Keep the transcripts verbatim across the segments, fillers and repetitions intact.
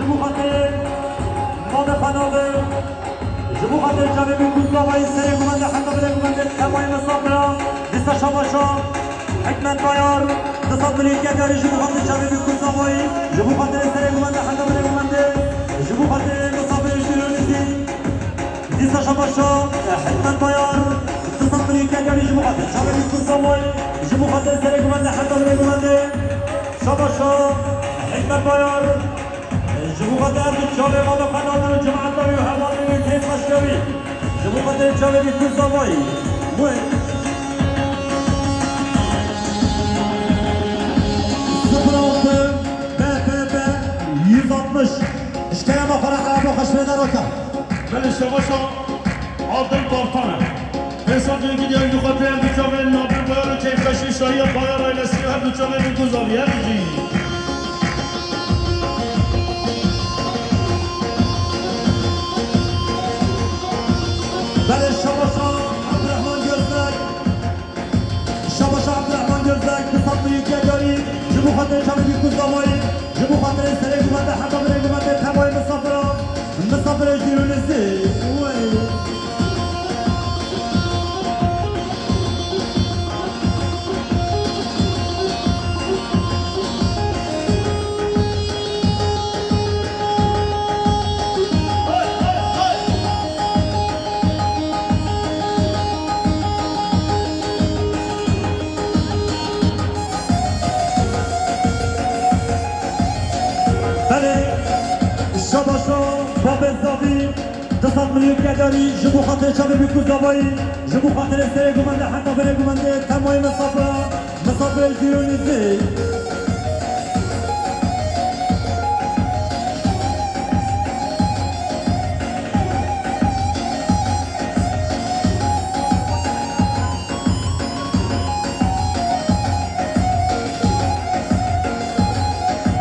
Ji bo xatirê Mame Xanavê, ji bo xatirê çavê bî ku zavayî serê gumende heta binê gumende temayê misafira, dîsa şabaşa Hikmet Bayar, du sed milî kevdiyarî ji bo xatirê çavê bî ku zavayî, ji bo xatirê serê gumende heta binê gumende, ji bo xatirê misafirê ji dîrû nizî. Dîsa şabaşa Hikmet Bayar, du sed milî kevdiyarî ji bo xatirê çavê bî ku zavayî, ji bo xatirê serê gumende heta binê gumende. Şabaşa Hikmet Bayar. Ji bo xatir du çavê Mame Xanavê û cemaeta wî û hevalên wî û kêf xweşke wî. Ji bo xatir çavê wî ku zavayî. Wê. Sıfır altı B P B yüz altmış. Ji kerema xwe re eraba xweş pê de raka. Belê şebaşa Adil Bartan e. Hêsa Cengî diyar ji xatirê her du çavên Nadir Bayar û Keyfxweşî Şahiya Bayar ailesî her du çavên Guzavî her jî. Belê şebaşa Abdurrahman Gözlek. Şabaşa Abdurrahman Gözlek, du sed milî kevdiyarî, ji bo xatirê çavê bî ku zavayî, ji bo xatirê serê gumende heta binê gumende temayê misafira, misafirê jîr û nizî. Wey. Belê, şabaşa babê zavî, du sed milî kevdiyarî ji bo xatirê çavê bî ku zavayî, ji bo xatirê serê gumende heta binê gumende temayê misafira, misafirê jîr û nizî.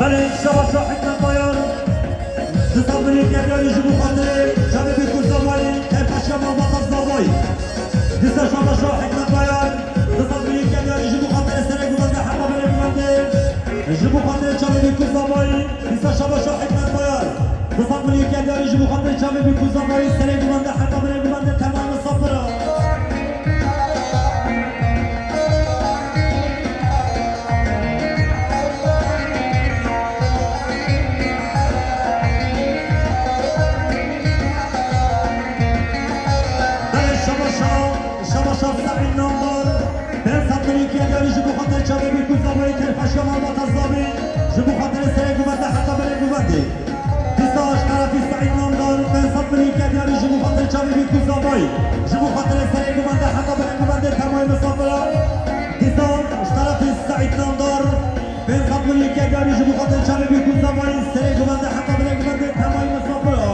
Belê, şabaşa Hikmet Bayar, du sed milî kevdiyarî ji bo xatirê çavê bî ku zavayî, keyfxweşiya malbata zavayî. Dîsa şabaşa Hikmet Bayar, du sed milî kevdiyarî ji bo xatirê serê gumende heta binê gumende, ji bo xatirê çavê bî ku zavayî. Dîsa şabaşa Hikmet Bayar, du sed milî kevdiyarî ji bo xatirê çavê bî ku zavayî serê gumende heta binê gumende temayê misafira. Belê şabaşa, şabaşa Seîd Namdar, pênc sed milî kevdiyarî ji bo xatirê çavê bî ku zavayî, keyfxweşiya malbata zavî, ji bo xatirê serê gumende heta binê gumendê. Dîsa ji terefî Seîd Namdar, pênc sed milî kevdiyarî ji bo xatirê çavê bî ku zavayî, ji bo xatirê serê gumende heta binê gumendê temayê misafira. Dîsa ji terefî Seîd Namdar, pênc sed milî kevdiyarî ji bo xatirê çavê bî ku zavayî, serê gumende heta binê gumendê temayê misafira.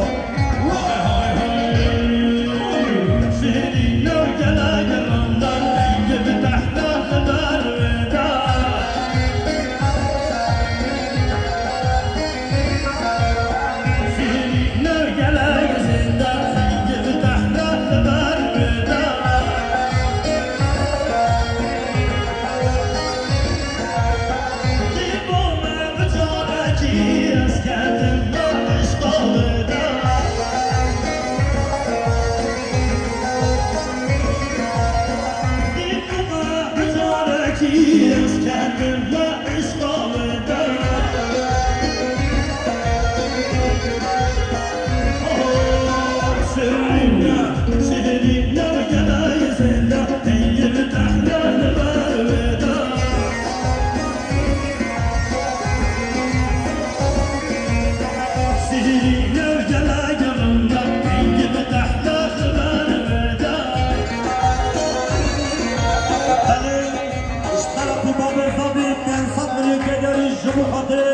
Belê, ji terefî babê zavî pênc sed milî kevdiyarî ji bo xatirê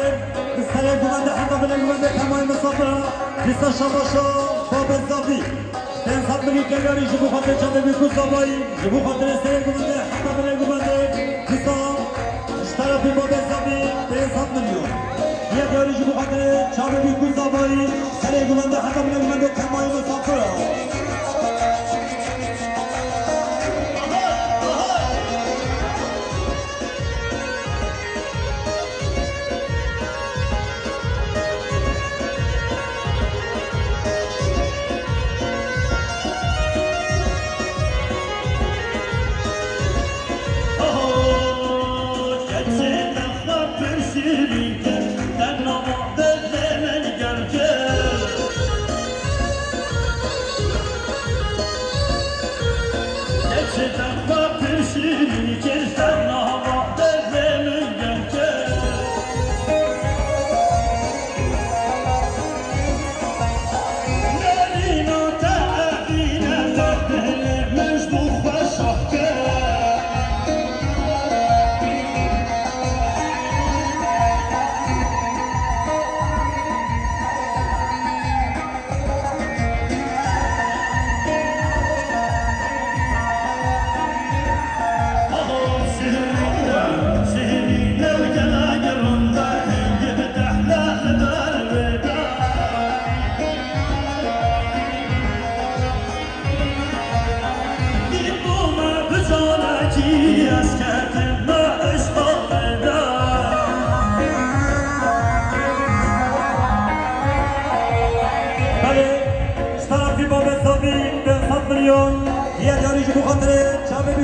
serê gumende heta binê gumende temayê misafira. Dîsa şabaşa babê zavî. Pênc sed milî kevdiyarî ji bo xatirê çavê bî ku zavayî, ji bo xatirê serê gumende heta binê gumende. Dîsa ji terefî babê zavî pênc sed milyon. Kevdiyarî ji bo xatirê çavê bî ku zavayî, serê gumende heta binê gumende temayê misafira.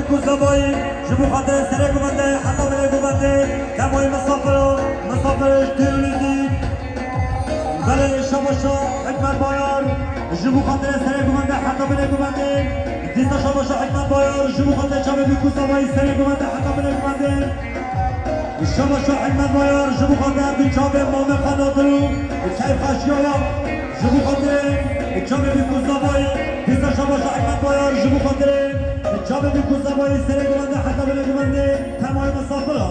Kuzabayî, ji bo xatirê serê guvendê heta binê guvendê, temayê misafira, misafirê ji Tîlîzî. Belê şabaşa Hikmet Bayar, ji bo xatirê serê guvendê heta binê guvendê. Dîsa şabaşa Hikmet Bayar, ji bo xatirê çavê bî Kuzabayî serê guvendê heta binê guvendê. Şabaşa Hikmet Bayar, ji bo xatirê du çavê Mame Xanadilû, keyf xweşiya ya. Ji bo xatirê çavê bî Kuzabayî, dîsa şabaşa Hikmet Bayar, ji bo xatirê çavê bî Kuzabayî serê guvendê heta binê guvendê, temayê misafira.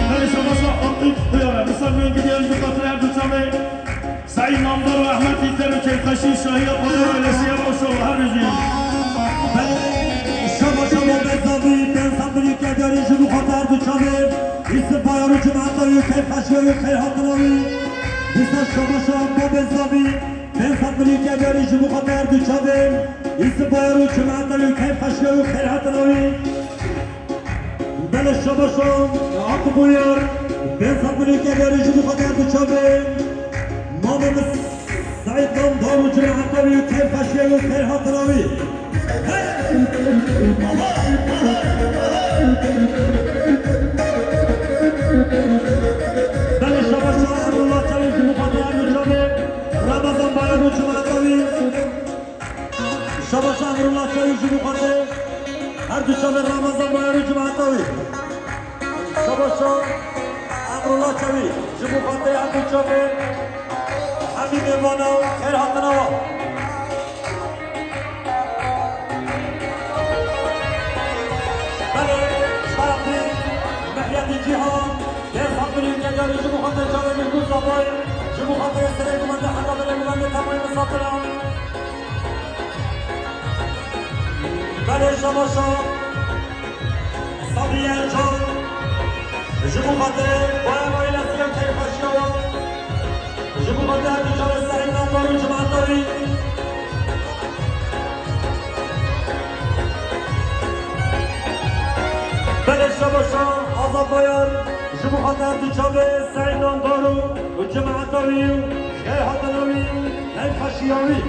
Belê şabaşa Akîf Xuyara, misafirên gidiyan bi xatirê her du çavê. Seîd Namdar û Ehmed Îlter û keyfxweşî şahiya xwe ya ailesiya baş û her bijî. Belê şabaşa Babê Zavî, pênc sed milî kevdiyarî ji bo xatir her du çavê. Îsif Bayar û cemaeta wî, keyfxweşiya wî, xêr hatina wî. Dîsa şabaşa Babê Zavî, pênc sed milî kevdiyarî ji bo xatir her du çavê. Îsif Bayar û cemaeta wî, keyfxweşiya wî, xêr hatina wî. Belê şabaşa Akif Buyar, pênc sed milî kevdiyarî ji bo xatir du çavê. Mamê min Seîd Namdar û cemaeta wî, keyfxweşiya wî, xêr hatina wî. Belê şabaşa Emrullah Çavî ji bo xatir her du çavê. Ramazan Bayar û cemaeta wî. Şabaşa Emrullah Çavî ji bo xatirê her du çavê Ramazan Bayar û cemaeta wî. Şabaşa Emrullah Çavî ji bo xatirê her du çavê hemî mêvana xêr hatina wan. Belê, şaxî Mehyedî Cîhan, pênc sed milî kevdiyarî ji bo xatirê çavê Mîrkûz Zabayê, ji bo xatirê serê guvendê heta binê guvendê temayê misafiran. Belê şabaşa Sabiye Can, ji bo xatirê baya ailesiya keyfxweşiya wan, ji bo xatirê her du çavê Seîd Namdar û cemaeta wî. Belê şabaşa Azad Bayar, ji bo xatirê her du çavê Seîd Namdar û cemaeta wî. Xêr hatina wî, keyfxweşiya wî.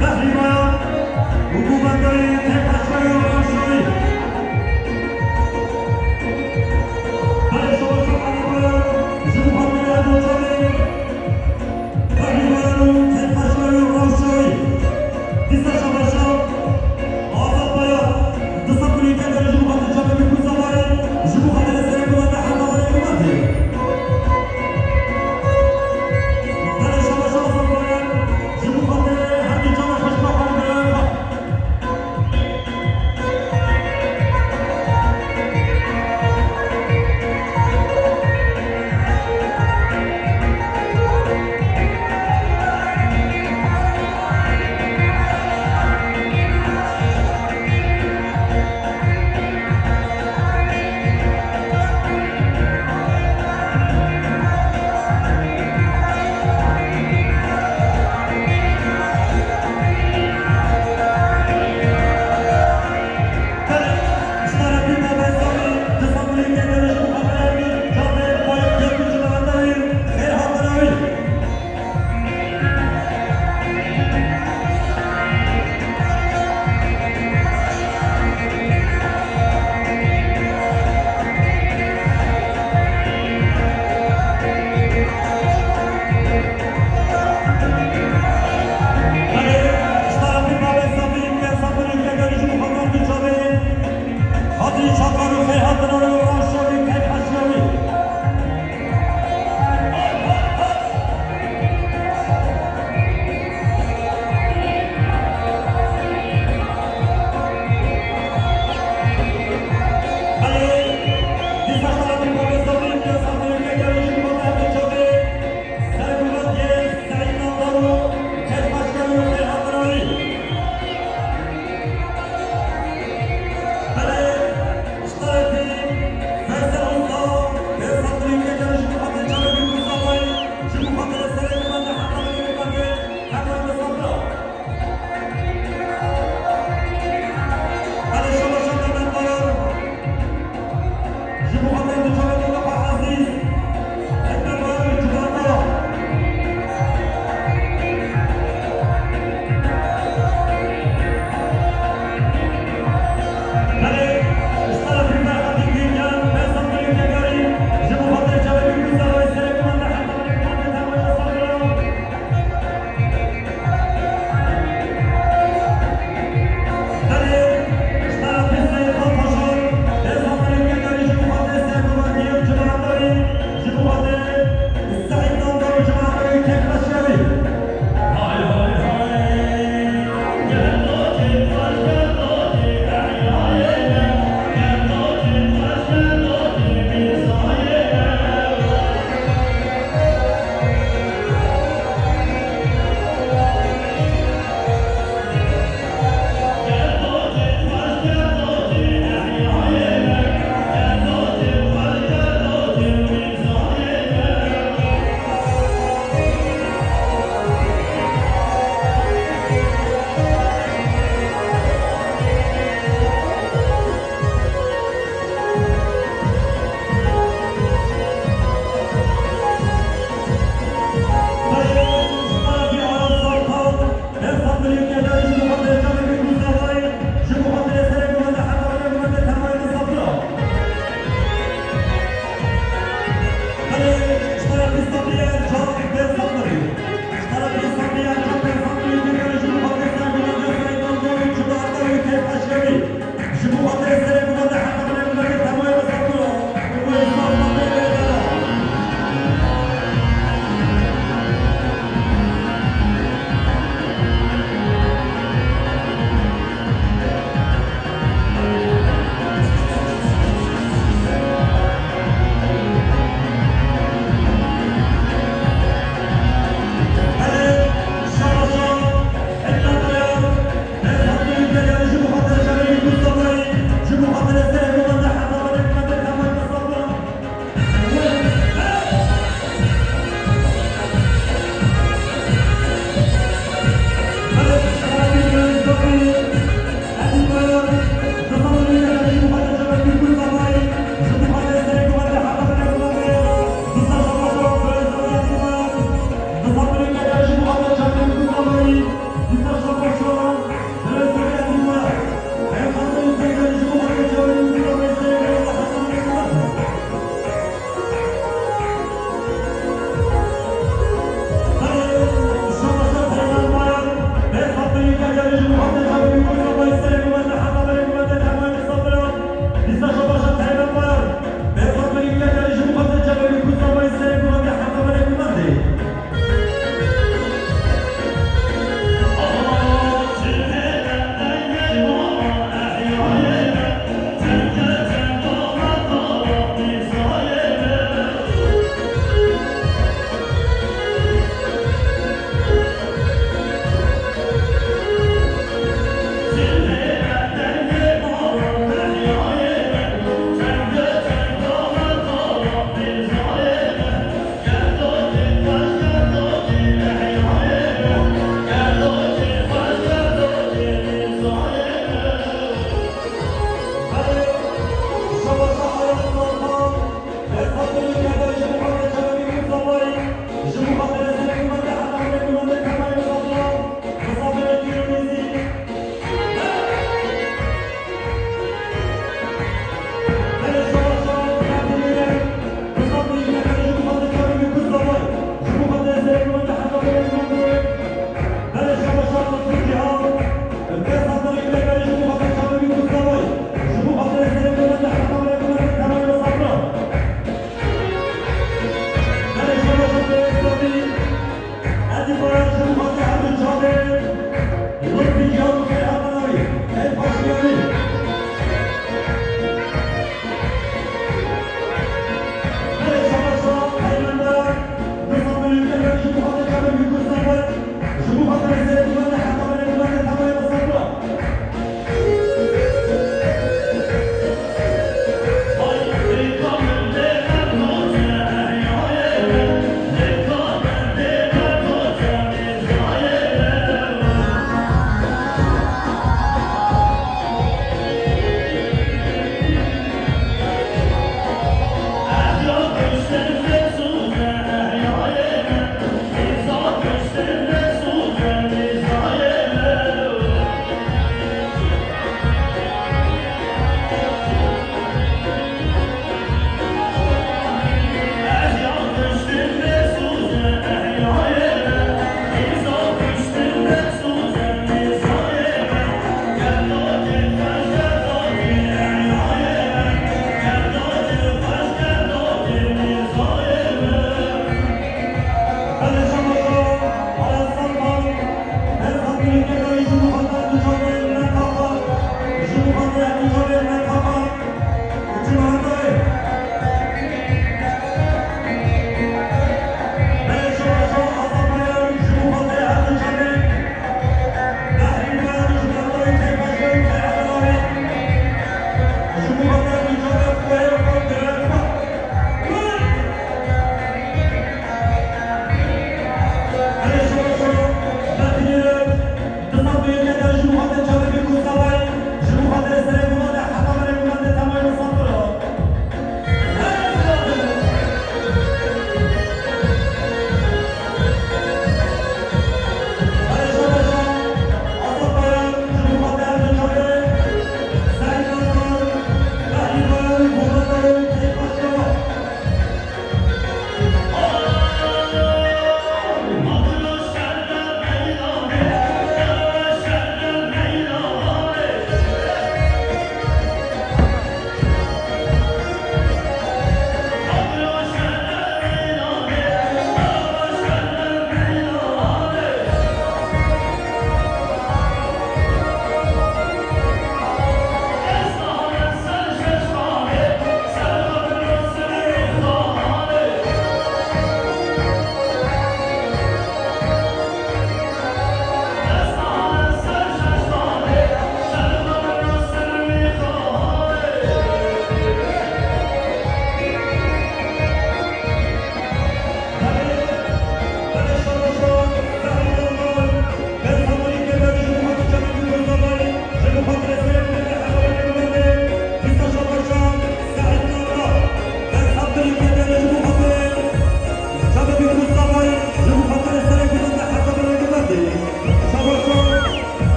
Behrî Bayan û Guvendayê Têpaşkayê û Rewşoyê. Belê şoreşa Elî Bayan ji bo xatirê Erdoganê. Behrî Bayan û Têpaşkayê û Rewşoyê. Dîsa şoreşa Azad Bayan. Dîsa kulî kendere ji bo xatirê çapê Mîrkuza Bayan. Ji bo xatirê serê Guvendê Hemdaverê Guvendê. Belê şoreşa Azad Bayan. Ji bo xatirê hemî çavê xweşka xwe li birayê xwe.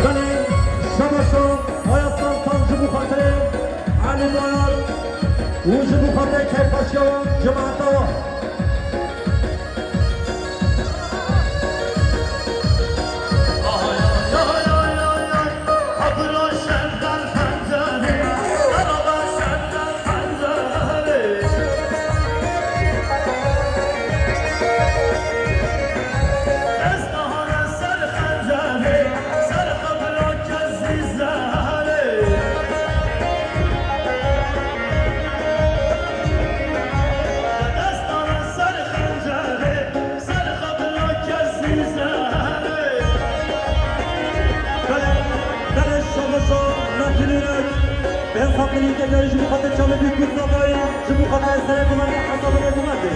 Belê, şabaşo, Ayaslan Tan ji bo xatirê Elî Bayar û ji bo xatirê keyfxweşiya wan, cemaeta wan. Belê, belê, şabaşo, nafinîrek. Bêhsa Qilîkê de ji bo xatir çavê Bîkû Zavayî, ji bo xatir serê gumendê hesabê gumendê.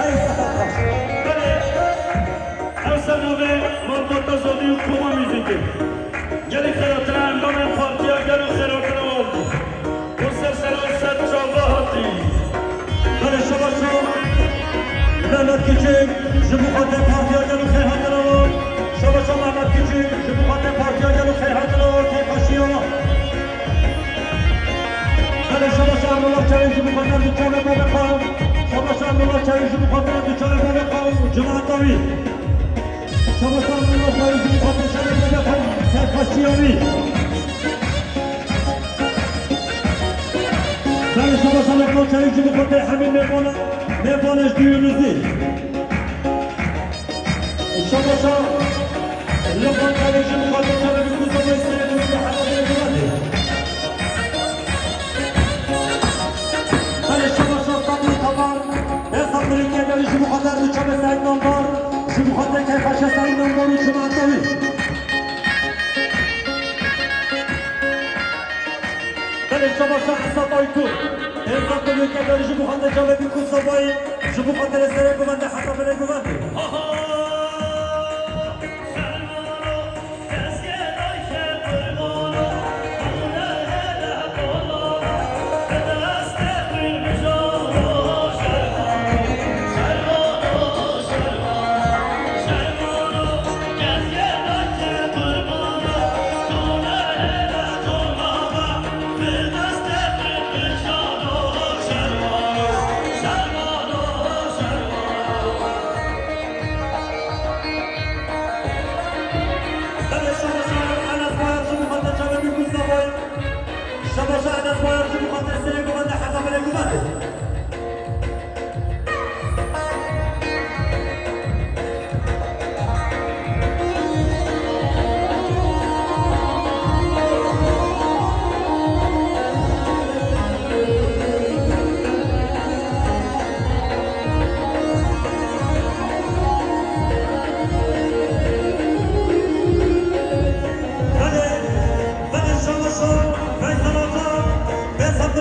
Ey, saet baş. Belê. Ew ser navê Malbata Zavî û Koma Muzîkê. Gelek xêratina endamên Partiya Gel û Xêratina wan bû. Û ser sera ser çava hatî. Belê, şabaşo Mehmet Küçük, ji bo xatir Partiya Gel û Xêrhatina wan. Şabaşo Mehmet Küçük, ji bo xatir Partiya Gel û Xêrhatina wan, keyfxweşiya wan. Belê, şabaşo Emrullah Çewî, ji bo xatir du çavê bavê xwe. Şabaşo Emrullah Çewî, ji bo xatir du çavê bavê xwe û cemaeta wî. Şabaşo Emrullah Çewî, ji bo xatir çavê bavê xwe, keyfxweşiya wî. Belê, şabaşo Emrullah Çewî, ji bo xatir hemî mêvana, mêvanê ji Diyûnizî. Şabaşo Lokman Çewî, ji bo xatir çavê Bîkû Zavayî, serê gumendê hesabê gumendê. Belê, şabaşo Sabî Kabar, Bêhsa Qilîkê de ji bo xatir du çavê Seîd Namdar, ji bo xatir keyfxweşiya Seîd Namdar û cemaeta wî. Belê, şabaşo Esad Aytun, Bêhsa Qilîkê de ji bo xatir çavê Bîkû Zavayî, ji bo xatir serê gumendê hesabê gumendê.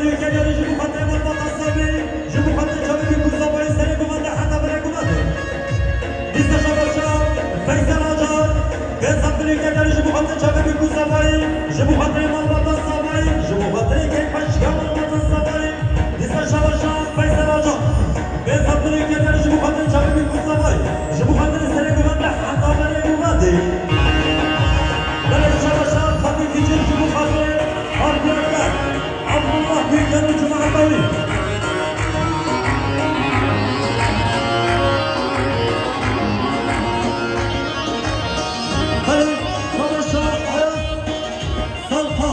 Ülkeleri ji bu xatirê malbata Sabî, ji bu xatirê çavê Bîkû Sabayî serê gumandê heta birê gumandê. Dîsa şabaşa Feysel Acar, Behzat Bilî Keleri ji bu xatirê çavê Bîkû Sabayî, ji bu xatirê malbata